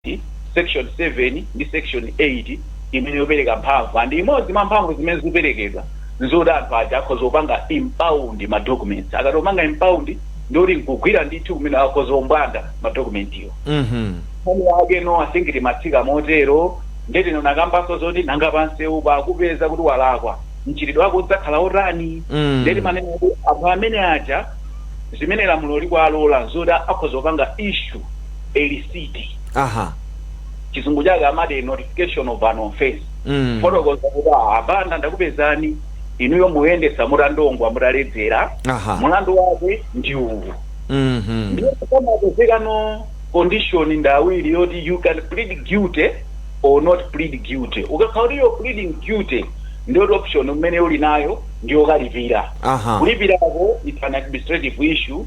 Section 7 ndi section 8 imene yopereka mphamvu, and imodzi mwa mphamvu zimene zikuperekedwa nzoti anthu aja akhoza kupanga impound ma documents. Akati kupanga impound, ndoti nkugwira ndithu kumene akhoza kumbwanda ma document iwo. Nkhani yake, no, I think timatsika motero. Ndetino nakambaso zoti nanga pansewu pakupeza kuti walakwa, mchitidwe wako udzakhala otani? Ndeti manena kuti anthu amene aja, zimene lamulo likualola nzoti akhoza kupanga issue a receipt. Chizungu chake amati notification of an offense. Fotokoza kuti, "Abanda, ndakupezani inuyo muyendesa mutandongwa, mutaledzera. Mulandu wake ndi uwu." Ndiye pamapezekano condition ndawiri yoti you can plead guilty or not plead guilty. Ukakhala kuti you're pleading guilty, ndiyoti option umene uli nayo ndiyokalipira. Kulipirako, it's an administrative issue.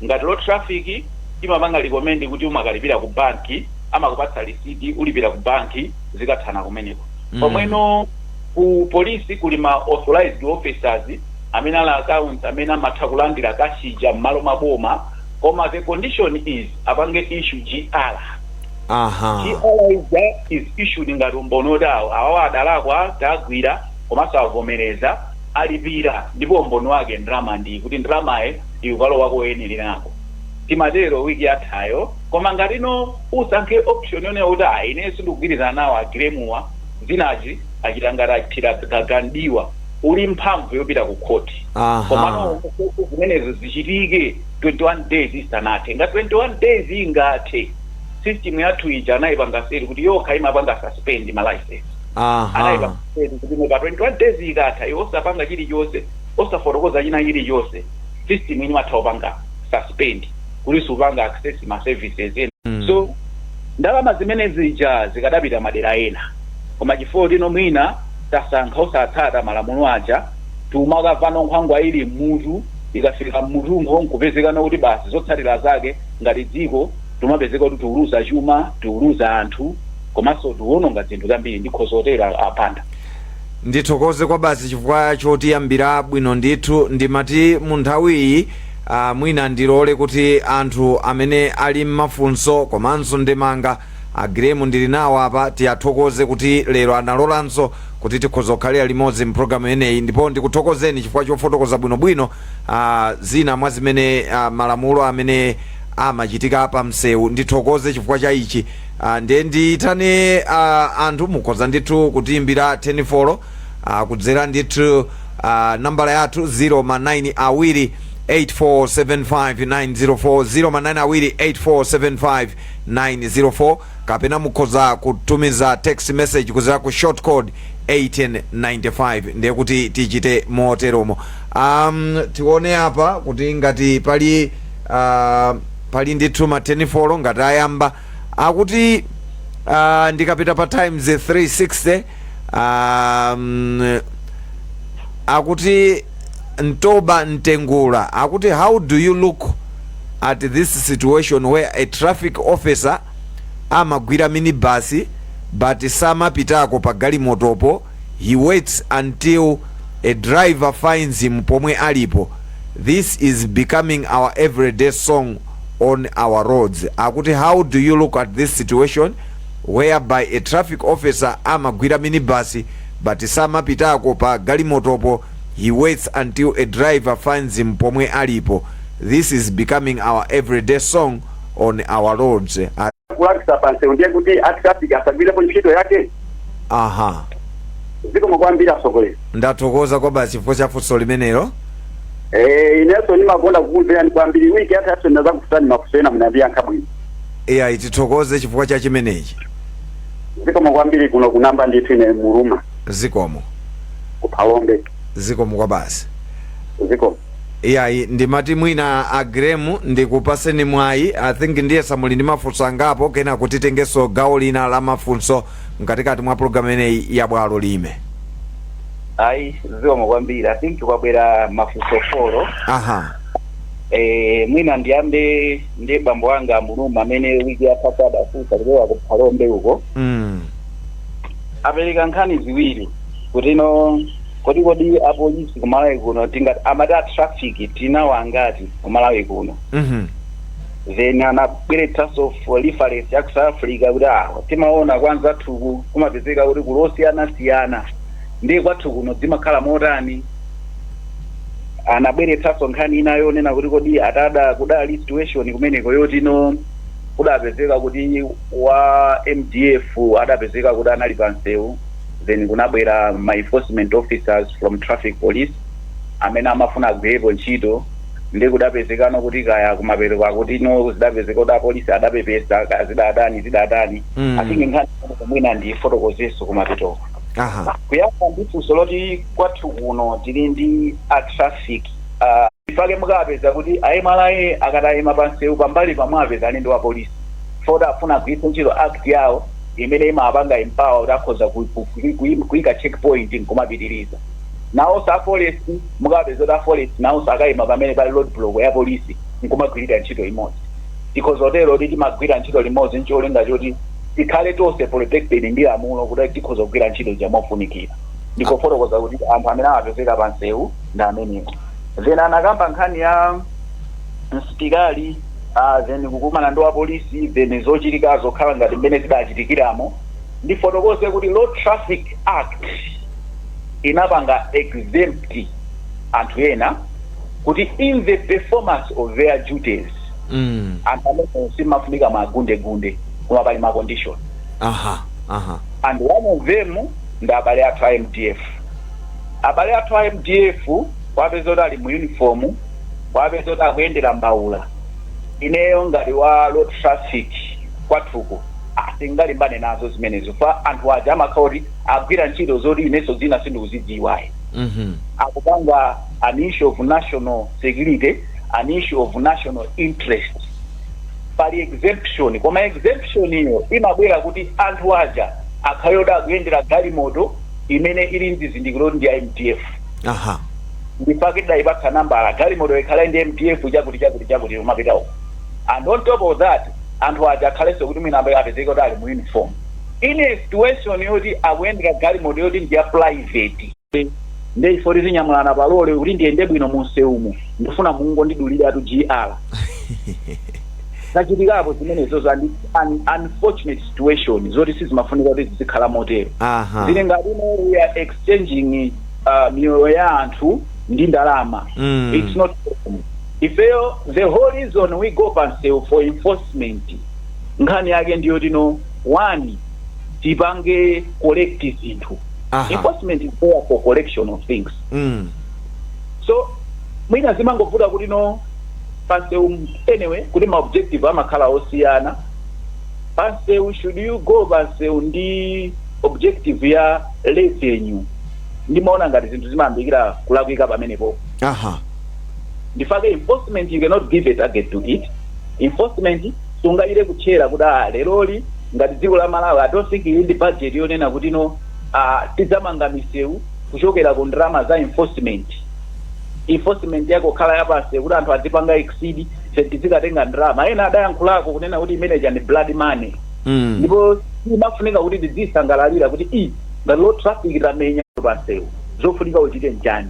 Ngati road traffic imapanga recommend kuti umakalipira ku banki, amakupatsa lisiti, ulipira ku banki, zikathana kumeneko. Pomweno ku polisi kuli ma authorized officers amene ali accounts, amene amatha kulandira cash ija m'malo maboma, koma the condition is apange issue GR. GR ija is issued ngati umboni oti awo awawa adalakwa, tagwira, komanso avomereza, alipira, ndipo umboni wake ndalama, ndi kuti ndalamayi ikukalowa koyenererako. Timatero wiki yathayo. Koma ngatino usankhe option yonena kuti, "Ayi, ine sindikugwirizana nawo agiremuwa, zinazi achita ngati achithira gagandiwa," uli mphamvu yopita ku khoti. Komano zimenezo zichitike 21 days isanathe. Nga 21 days ingathe, system yathu ija anayipanga set kuti yokha imapanga suspend ma license. Anayipanga set kuti pa 21 days ikatha, iwe osapanga chilichonse, osafotokoza china chilichonse, system imatha kupanga suspend kuti supanga access ma services ena. So ndalama zimene zija zikadapita madera ena, koma chifukwa tino mwina tasankha osatsata malamulo aja, tumakavano nkhwangwa ili mmutu, ikafika mmutumo nkupezekana kuti basi, zotsatira zake ngati dziko tumapezeka kuti tiuluza chuma, tiuluza anthu, komanso tiwononga zinthu zambiri. Ndikhozotera apanda. Ndithokoze kwa basi chifukwa chotiyambira bwino ndithu. Ndimati mu nthawiyi mwina ndilole kuti anthu amene ali mmafunso komanso ndemanga, agiremu ndili nawo apa, tiyathokoze kuti lero analolanso kuti tikhoza kukhalira limodzi mpulogalamu imeneyi. Ndipo ndikuthokozeni chifukwa chofotokoza bwinobwino zina mwa zimene malamulo amene amachitika pa msewu. Ndithokoze chifukwa cha ichi. Ndiye ndiyitane anthu, mukhoza ndithu kutiyimbira 10 kudzera ndithu nambala yathu 0 ma 9 awiri 8475904, 0 ma 9 awiri 8475904, kapena mukhoza kutumiza text message kudzera ku short code 1895. Ndiye kuti tichite moteromo. Tione apa kuti ngati pali ndithu ma 10 ngati ayamba. Akuti ndikapita pa Times 360, akuti Ntoba Mtengula akuti, "How do you look at this situation where a traffic officer amagwira minibus but samapitako pa galimotopo? He waits until a driver finds him pomwe alipo. This is becoming our everyday song on our roads." Akuti, "How do you look at this situation whereby a traffic officer amagwira minibus but samapitako pa galimotopo? He waits until a driver finds him pomwe alipo. This is becoming our everyday song on our roads." Kulakisa pansewu, ndiye kuti a traffic asagwirepo ntchito yake? Zikomo kwambiri, atsogoleri. Ndathokoza kwa basi chifukwa cha funso limenelo. Inenso ndimakonda kukumverani kwambiri. Wiki yathaso ndinazakufunsani mafunso ena, munandiyankha bwino. Iya, tithokoze chifukwa cha chimenechi. Zikomo kwambiri. Kuno kunamba ndithu ine Muluma. Zikomo. Kuphalombe. Zikomo kwa basi. Zikomo. Iyayi, ndimati mwina agremu ndikupaseni mwayi. I think ndiye samuli ndi mafunso angapo, kena kuti titengenso gawo lina la mafunso mkatikati mwa programu imeneyi ya Bwalo Lime. Ayi, zikomo kwambiri. I think kwabwera mafunso 4. Mwina ndiyambe ndi bambo anga Muluma amene wiki yatha adafunsa kuchoka ku Phalombe uko. Apereka nkhani ziwiri kuti no, kodi apolisi kumalawi kuno, tingati amati a traffic, tinawo angati kumalawi kuno? Then anabweretsanso for reference ya ku South Africa kuti timaona kwanza athuku kumapezeka kuti kulosiyanasiyana, ndiye kwathu kuno zimakhala motani? Anabweretsanso nkhani ina yonena kuti kodi atada kudali situation kumeneko yotino kudapezeka kuti wa MDF adapezeka kuti anali pansewu, then kunabwera ma enforcement officers from traffic police amene amafuna agwirepo ntchito, ndi kudapezekano kuti kaya kumapeto akuti no, zidapezeka kuti apolisi adapepesa, kaya zidatani zidatani. I think nkhani mwina ndifotokozeso kumapetoko. Kuyamba ndi funso loti kwathu kuno tili ndi a traffic, ifake mukapeza kuti a MRA akatayima pansewu pambali pamwe apeza ali ndi wa polisi, foti afuna agwiritse ntchito act yawo imene imapanga empower kuti akhoza kuyika checkpoint nkumapitiriza. Nawonso a forest, mukapeza kuti a forest nawonso akayima pamene pali road block ya polisi nkumagwirira ntchito imodzi. Tikhoza kutero kuti timagwira ntchito limodzi ncholinga choti tikhale tonse protected ndi lamulo, kuti tikhoza kugwira ntchito jamofunikira. Ndikofotokoza kuti anthu amene amapezeka pansewu ndi amenewo. Then anakamba nkhani ya msitikali, then kukumana ndi wapolisi, then zochitika zokhala ngati mmene zidachitikiramo. Ndifotokoze kuti Road Traffic Act inapanga exempt anthu ena kuti in the performance of their duties, anthu amene simafunika magundegunde, koma pali ma condition. aha aha And one of them ndi abale athu a MDF. Abale athu a MDF wapeza kuti ali mu uniform, wapeza kuti akuyendera mbawula, ineyo ngati wa road traffic kwathuku singalimbane nazo zimenezo fa anthu aja amakhala kuti agwira ntchito zoti inenso zina sindikuzidziwayi. Akupanga an issue of national security, an issue of national interest, pali exemption. Koma exemption iyo imabwera kuti anthu aja akhale oti akuyendera galimoto imene ili mzizindikiro ndi ya MDF. Ndifake tidayipatsa nambala, galimoto ikhala ndi MDF chakuti chakuti chakuti umapita uko. And on top of that, anthu aja akhalenso kuti mwina apezeke kuti ali mu uniform. In a situation yoti akuyendera galimoto yoti ndi ya private, nde ifo tizinyamulana palole kuti ndiyende bwino mu msewumu, ndifuna mungondiduliratu GR. Zachitikapo zimenezo za ndi unfortunate situation zoti sizimafunika kuti zizikhala motero. Zili ngati ino we are exchanging miyoyo ya anthu ndi ndalama. It's not possible. Ifeyo, the whole reason we go pansewu for enforcement, nkhani yake ndiyo tino one, tipange collect zinthu. Enforcement is there for collection of things. So mwina zimangovuta kuti no, pansewu, anyway, kuti ma objective amakhala osiyana pansewu. Should you go pansewu ndi objective ya revenue, ndimaona ngati zinthu zimayambikira kulakwika pamenepo. Ndifake enforcement, you cannot give a target to it. Enforcement sungayire kutchera kuti leroli ngati dziko la Malawi, I don't think ili ndi budget yonena kuti no, tidzamanga misewu kuchokera ku ndalama za enforcement. Enforcement yako khala yapase kuti anthu adzipanga exceed, ife tizikatenga ndalama. Ena adayankhulako kunena kuti imeneja ndi blood money. Ndipo imafunika kuti tidzisangalalira kuti i ngati road traffic tamenya pansewu, zofunika uchite njani?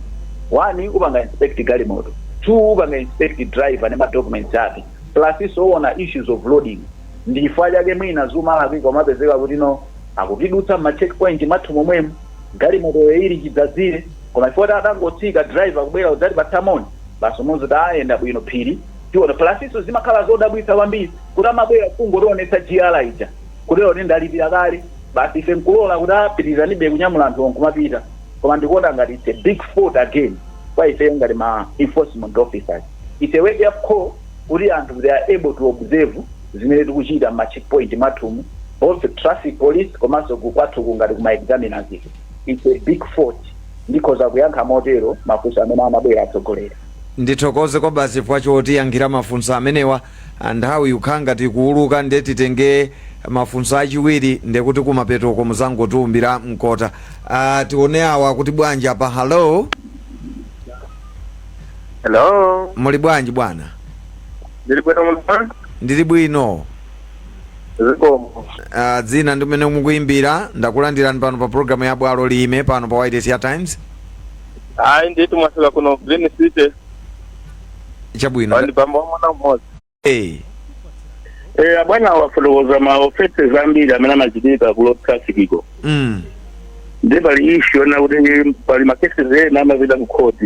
One, upanga inspect galimoto; two, upanga inspect driver ndi ma documents ake, plus isoona issues of loading. Ndi chifukwa chake mwina zumalakwika, umapezeka kuti no, akutidutsa ma checkpoint mwathu momwemo, galimoto ili chidzadzire, koma ifoti atangotsika driver kubwera kudzatipatsa moni basi, umodzi kuti ayenda bwino phiri tiona. Plus iso zimakhala zodabwitsa kwambiri kuti amabwera kungotionetsa GR ija kutero kuti ndalipira kale basi, ife nkulola kuti apitirizanibe kunyamula anthu nkumapita. Koma ndikuona ngati it's a big fault again kwa ife ngati ma enforcement officers. It's a wake up call kuti anthu, they are able to observe zimene tikuchita ma checkpoint mwathumu, both traffic police komanso kwathuku ngati kuma examiners. It's a big fault. Ndikhoza kuyankha motero mafunso amene amabwera, atsogolera. Ndithokoze kwa basi chifukwa chotiyankhira mafunso amenewa. Nthawi ikukhala ngati kuuluka, nde titenge mafunso achiwiri, ndekuti kumapetoko muzangotiumbira mkota. Tione awa kuti bwanji apa. Hello? Hello. Muli bwanji, bwana? Ndili bwino, munthu. Ndili bwino. Zikomo. Dzina ndi mmene mukuyimbira. Ndakulandirani pano pa programu ya Bwalo Lime pano pa Wireless ya Times. Hayi ndithu, mwafika kuno Green City. Chabwino. Ndi bambo wa mwana mmodzi. Abwana wafotokoza ma offenses ambiri amene amachitika ku road traffic iko. Ndi pali issue yona kuti pali ma cases ena amapita ku court.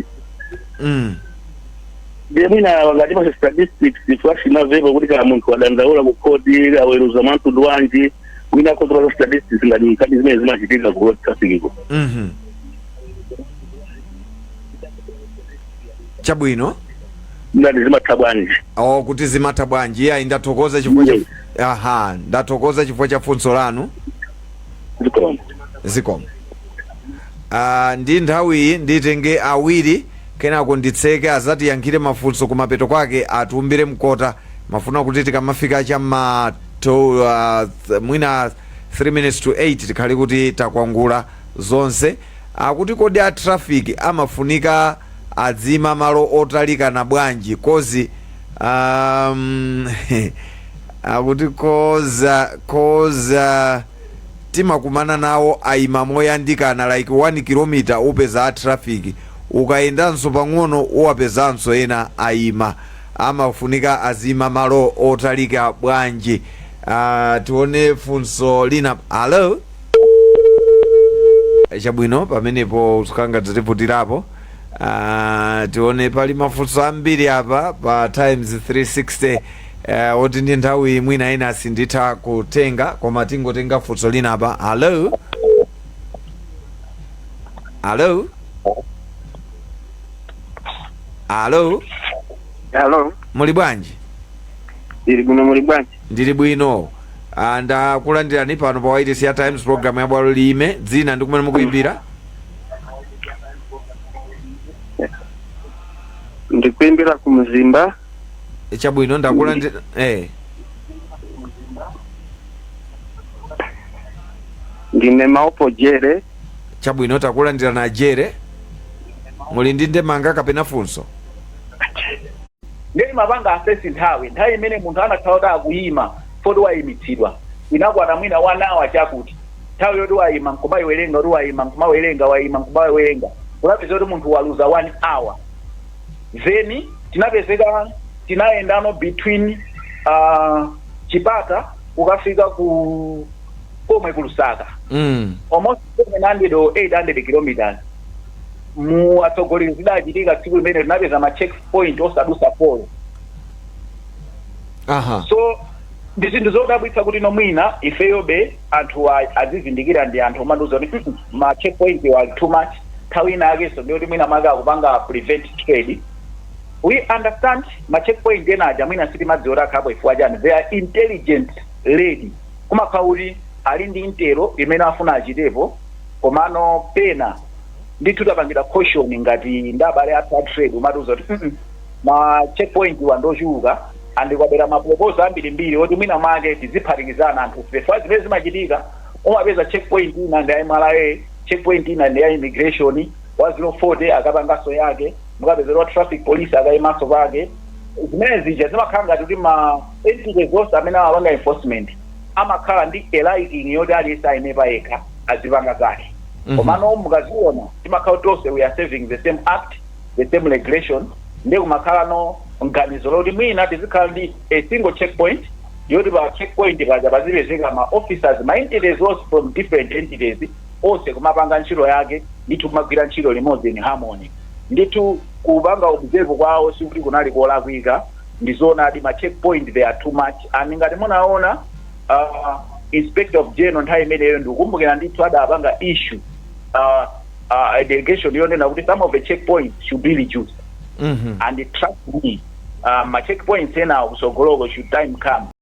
Ndiye mwina wakati pa statistics fasinavepo kuti kaya munthu adandaula ku court, aweruza mwamtundu wanji, mwina akhoza statistics ngati nkhani zimene zimachitika ku road traffic iko. Chabwino. Ngati zimatha bwanji? Oh, kuti zimatha bwanji. Iyayi, ndathokoza chifukwa cha Yes. Aha, ndathokoza chifukwa cha funso lanu. Zikomo. Zikomo. Ndi nthawiyi nditenge awiri, kenako nditseke, azatiyankhire mafunso kumapeto kwake, atiumbire mkota. Mafuna kuti tikamafika chamma to, mwina 3 minutes to 8 tikhale kuti takwangula zonse. Akuti kodi a traffic amafunika adzima malo otalikana bwanji? 'Cause akuti 'cause timakumana nawo ayima moyandikana, like 1 kilomita upeza a traffic, ukayendanso pang'ono uwapezanso ena ayima. Amafunika azima malo otalika bwanji? Tione funso lina. Alo, chabwino, pamenepo zikanga zitiputirapo. Tione, pali mafunso ambiri apa pa Times 360, oti ndi nthawi mwina ina sinditha kutenga, koma tingotenga funso lina apa. Alo, alo, alo. Hello. Muli bwanji? Ndili bwino, muli bwanji? Ndili bwino. Ndakulandirani pano pa wailesi ya Times, program ya Bwalo Lime. Dzina ndi kumene mukuyimbira? Ndikuimbira ku Mzimba. Chabwino, ndakulandira. Ndine Maopo Jere. Chabwino, takulandira na Jere. Muli ndi ndemanga kapena funso? Ndeni mapanga assess nthawi imene munthu anakhala kuti akuyima, foti wayimitsidwa, inakwana mwina 1 hour, chakuti nthawi yoti wayima nkumayiwerenga, kuti wayima nkumawerenga, wayima nkumawerenga, unapeza kuti munthu waluza 1 hour. Then tinapezeka tinayendano between Chipata ukafika ku komwe ku Lusaka, almost 700 or 800 kilometers. Mu atsogoleri zidachitika tsiku limene tinapeza ma checkpoint osadusa 4. So ndi zinthu zodabwitsa kuti nomwina ifeyobe anthu azizindikira ndi anthu omandiuza kuti ma checkpoint was too much." Nthawi ina akenso ndiyoti mwina mwake akupanga prevent trade. We understand ma checkpoint ena aja mwina sitimadziwa kuti akhapo chifukwa chani. They are intelligent lady, kumakhala kuti ali ndi intel imene afuna achitepo. Komano pena ndithu tapangidwa caution ngati ndi abale athu a trade, umatiuza kuti ma checkpoint wa ndochuluka, and kwabwera ma proposal ambirimbiri oti mwina mwake tiziphatikizana anthu chifukwa zimene zimachitika, umapeza checkpoint ina ndi ya MRA, checkpoint ina ndi ya immigration, wa 040 akapanganso yake, mukapeza wa traffic police akayimanso pake. Zimene zija zimakhala ngati kuti ma entities zonse amene amapanga enforcement amakhala ndi a liking yoti aliyense ayime payekha azipanga zake. Komano mukaziona timakhala tonse we are serving the same act, the same regulation. Ndiye kumakhala no mganizo loti mwina tizikhala ndi a single checkpoint, yoti pa checkpoint paja pazipezeka ma officers, ma entities onse from different entities, onse kumapanga ntchito yake ndithu, kumagwira ntchito limodzi in harmony. Ndithu kupanga observe kwawo sikuti kunali kolakwika. Ndizoonadi, ma checkpoint they are too much. And ngati munaona Inspector of General nthawi imeneyo, ndikukumbukira ndithu adapanga issue a delegation yonena kuti some of the checkpoints should be reduced. And trust me, ma checkpoints ena kusogoloko, should time come.